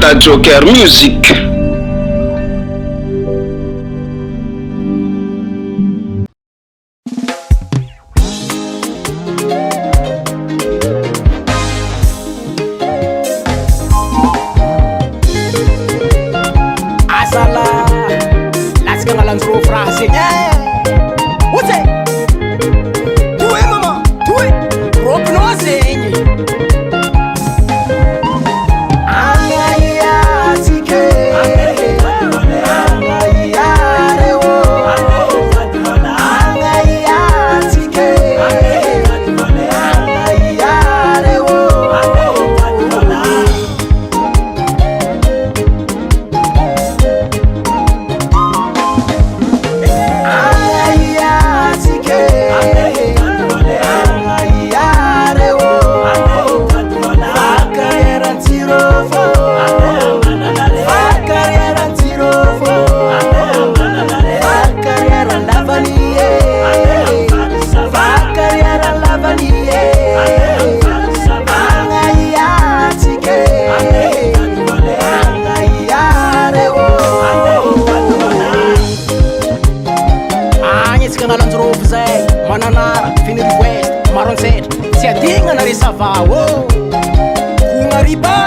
La Joker Music. Azala latsaka analanjirofo raha zegny eh! Otsy e! Toy mama, toy! Rôpinao zegny! Agny antsika Analanjirofo zay, Mananara, Fenerivo Est, Maroantsetra, tsy adignana re ça va ô! Kognariba!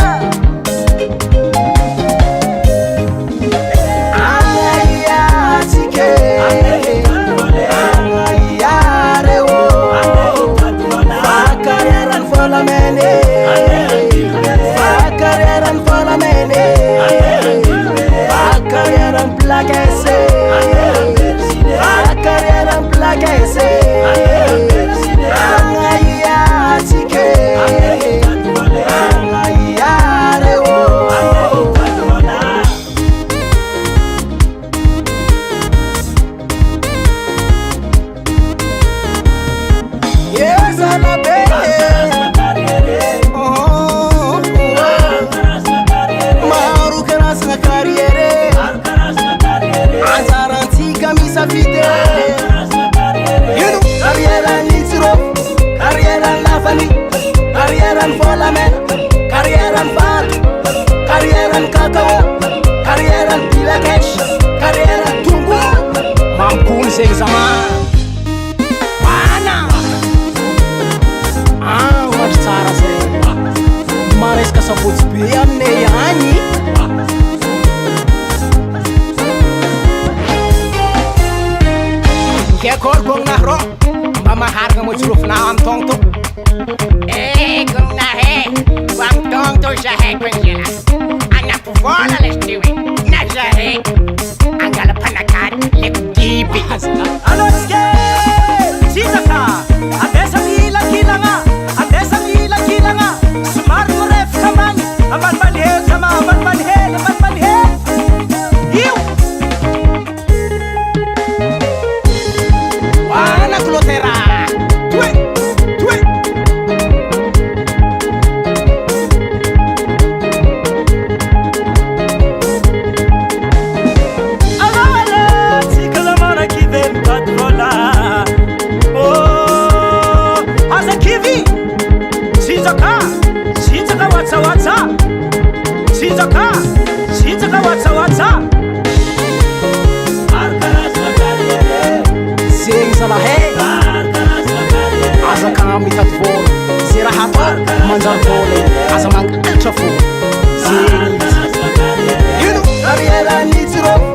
Zegny zalahy e! Aza kamo mitady vôla, ze raha atao manjary vôla io, aza mangalatra fô, zegny izy. Ino? Carrière-n'ny jirofo,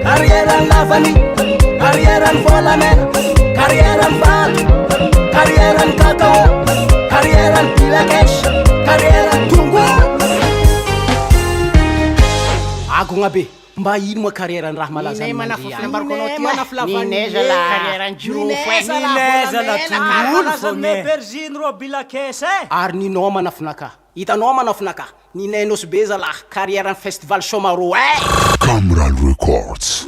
carrière-n'ny lavany, carrière-n'ny volamena, carrière-n'ny vato, carrière-n'ny cacao, carrière-n'ny bilakesy, carrière-n'ny tongolo. Agogna be. Mba ino moa carrière ny raha malaza Ninay aminay manafofona ndry ambarako anao ty Ninay ah. manafo Ninay zalahy carrière ny jirofo eh. Ninay zalahy tongolo fogna eh. Aubergine rô bilakes eh. Ary ninao manafinaka. Hitanao manafinaka. Ninay Nosy Be zalahy carrière ny festival Chaumaro eh. Camral Records.